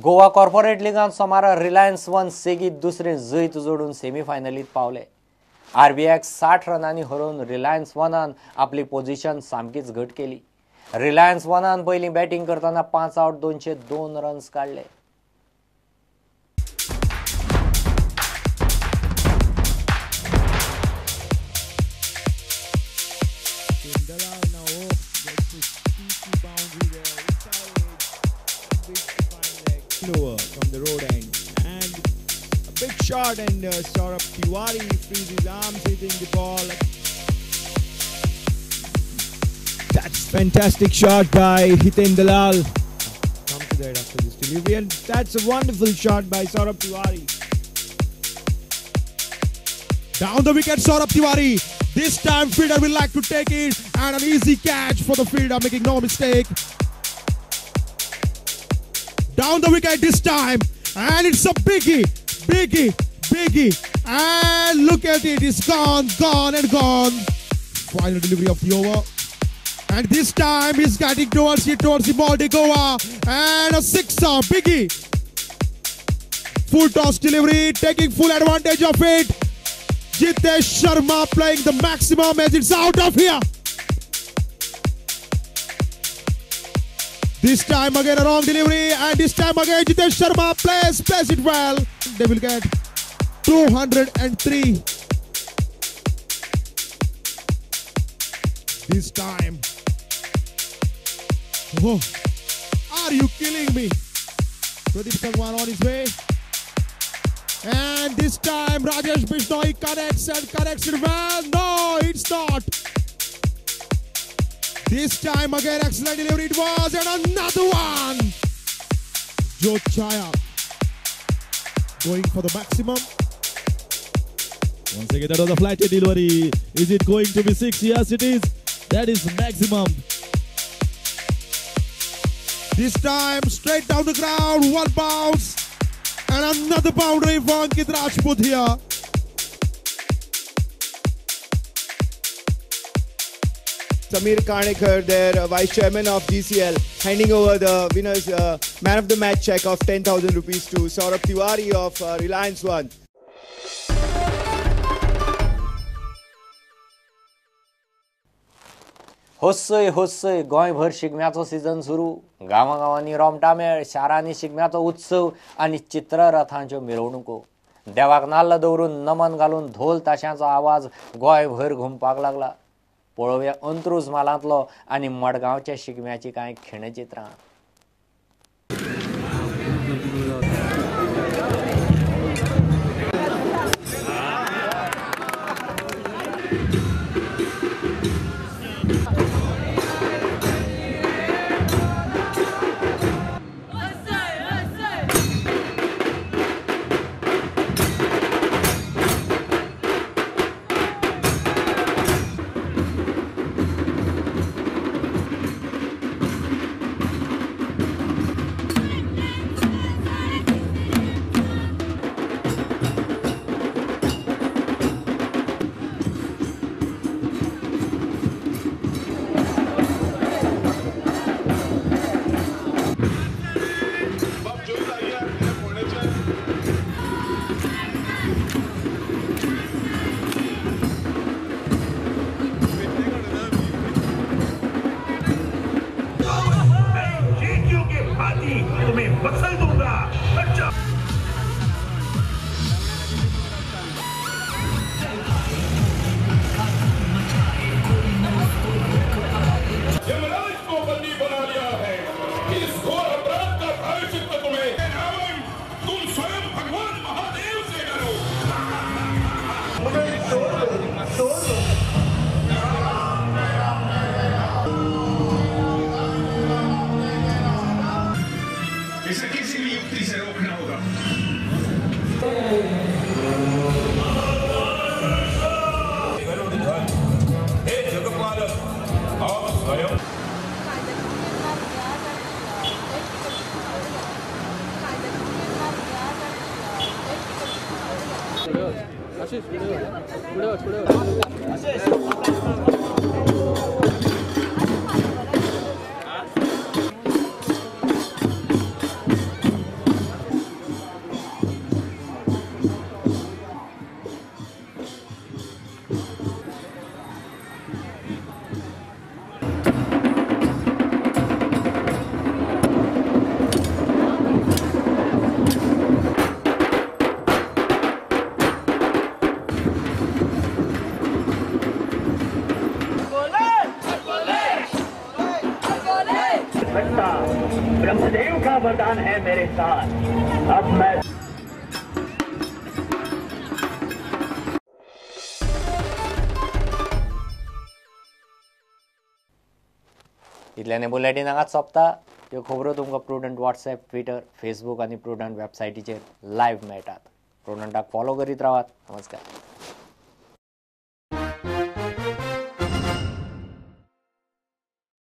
Goa corporate लिगांत सोमारा Reliance one सेगीत दुसरें जैत जोडून सेमीफायनलीत पावले. आरबीआयक 60 रनांनी हरोवन रिलायन्स वनान आपली पोझिशन सामकीच घट केली. रिलायन्स वनान पयलीं बॅटींग करतना 5 आवट 202 रन्स काडले. From the road end, and a big shot, and Saurabh Tiwari frees his arms hitting the ball. That's fantastic shot by Hiten Dalal. Come to that after this delivery, and that's a wonderful shot by Saurabh Tiwari. Down the wicket, Saurabh Tiwari. This time fielder will like to take it, and an easy catch for the fielder, making no mistake. Down the wicket this time, and it's a biggie, biggie, biggie, and look at it, it's gone, gone and gone. Final delivery of the over, and this time he's getting towards it, towards the ball, de Goa, and a sixer, biggie. Full toss delivery, taking full advantage of it. Jitesh Sharma playing the maximum as it's out of here. This time again a wrong delivery, and this time again Jitesh Sharma plays it well. They will get 203. This time. Oh, are you killing me? Pradeep Sangwan on his way. And this time Rajesh Bishnoi connects and connects it well. No, it's not. This time again, excellent delivery it was, and another one. Jyot Chhaya going for the maximum. Once again, that was a flighted delivery. Is it going to be 6? Yes, it is. That is maximum. This time, straight down the ground, one bounce, and another boundary for Ankit Rajput here. Samir Kanekar, their Vice Chairman of GCL, handing over the winner's man of the match check of 10,000 rupees to Saurabh Tiwari of Reliance One. होस्सय होस्सय गोंयभर शिगम्याचो season सुरू. गांवागांवांनी रोमटामेळ, शारांनी शिगम्याचो उत्सव आनी चित्ररथांच्यो मिरवणुको. देवाक नाल्ल दवरून नमन घालून धोल ताशांचो आवाज गोंयभर घुमपाक लागला. पळोवया अंत्रुज म्हालांतलो आनी मडगांवच्या शिगम्याची कांय खिणचित्रां. ब्रह्मदेव का वरदान है मेरे साथ, अब मैं इतल्याने बुलेटीन हांगाच सोंपता. ह्यो खबरो तुमकां प्रुडंट वॉट्सएप, ट्विटर, फेसबूक आनी प्रुडंट वेबसायटीचेर लायव्ह मेळटात. प्रुडंटाक फॉलो करीत रावात. नमस्कार.